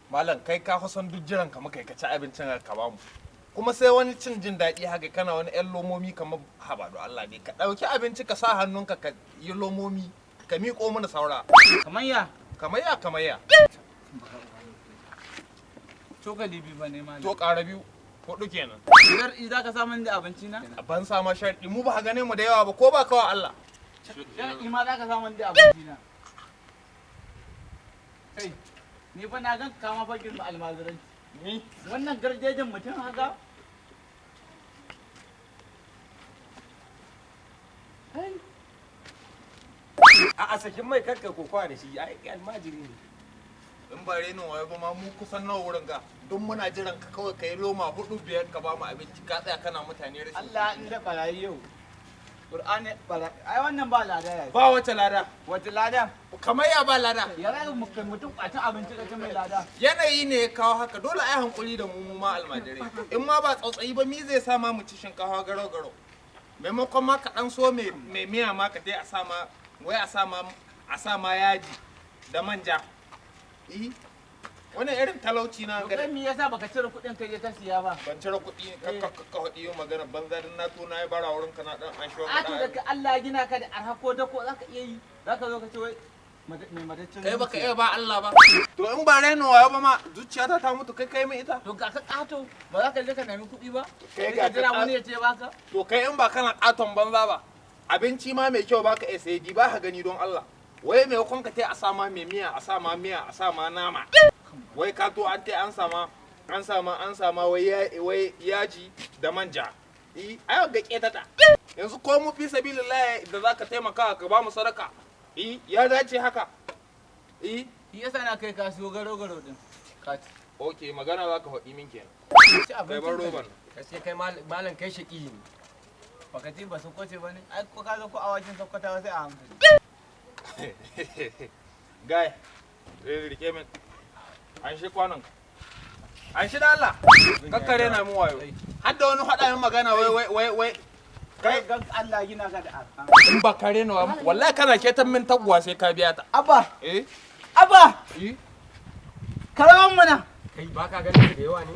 Malam, kai ka kusan duk jiran ka muka yi ka ci abincin ka ba mu. Kuma sai wani cin jin daɗi haka, kana wani 'yan lomomi kamar haba. Do Allah ne ka ɗauki abinci ka sa hannunka ka yi lomomi, ka miƙo mana saura. Kamar ya? Kamar ya, kamar ya. Cokali biyu ba ne, malam. To, ƙara biyu, huɗu kenan. Biyar za ka samun da abinci na? A ban sa ma sharɗi, mu ba gane mu da yawa ba ko ba kawa Allah. Sharɗi ma za ka samun da abinci na. Kai, ni fa na gan kama fa girma almajiranci. Ni? Wannan garjejin mutum haka? Kai. A sakin mai, karka kokowa da shi, ai almajiri ne. In ba renin wayo ba ma, mu kusan nawa wurin ga don muna jiran ka kawai ka yi loma hudu biyar ka ba mu abinci, ka tsaya kana mutane rashin. Allah in da barayi yau. Qur'ani barayi. Ai wannan ba lada ya. Ba wace lada. Wata lada? Kamar ya ba lada? Ya za mu kai mutum kwacin abinci ka ci mai lada? Yanayi ne ya kawo haka, dole ai hankuri da mu, mu ma almajirai. In ma ba tsautsayi ba, mi zai sa ma mu ci shinkafa garau garau, maimakon ma ka dan so mai mai miya ma ka dai a sa ma, wai a sa ma yaji da manja. Eh, wannan irin talauci na To ga. kai, me yasa baka cire kuɗin kai je ka siya ba? Ban cire kuɗi ka ka haɗi yin magana banza dan na to na yi bara wurin ka na dan an shi. A to, da ka Allah ya gina ka da arha, ko dako zaka iya yi. Zaka zo ka ce wai mai mataccen Kai baka zuciya. iya ba Allah ba. To, in ba raina wayo ba ma, zuciyata ta mutu, kai kai min ita. To, ga ka ƙato, ba za ka je ka nemi kuɗi ba? Kai Kai ga ka jira ka wani ya ce baka? To, kai in ba kana katon banza ba, abinci ma mai kyau baka iya sayi, ba ka gani don Allah. Wai maimakon ka tai a sama mai miya, a sama miya, a sama nama, wai ka to an tai an sama wai yaji da manja. Eh, ai ga ketata yanzu ko mu fi sabilillah da zaka taimaka ka ba mu sadaka. Eh, ya dace haka, eh. Shi yasa na kai ka siyo garo garo din. Ka ci. Okay, magana zaka faɗi min kenan. Ci Kai, bar abincin ka. roban. Gaskiya kai malam, kai shaki ne. Baka ci ba su kwace ba ne? Ai ko ka zo ko awakin Sokotawa sai a hankali. Guy, rike min. An shi kwanon. An shi da Allah. Kakkare na mu wayo. Har da wani faɗa min magana, wai wai wai wai. Kai ga Allah ya gina ka da arha. In ba kare ni wa, wallahi kana ketan min taguwa sai ka biya ta. Abba, Eh? Abba, Eh? karaman mana. Kai, ba ka ganin da yawa ne?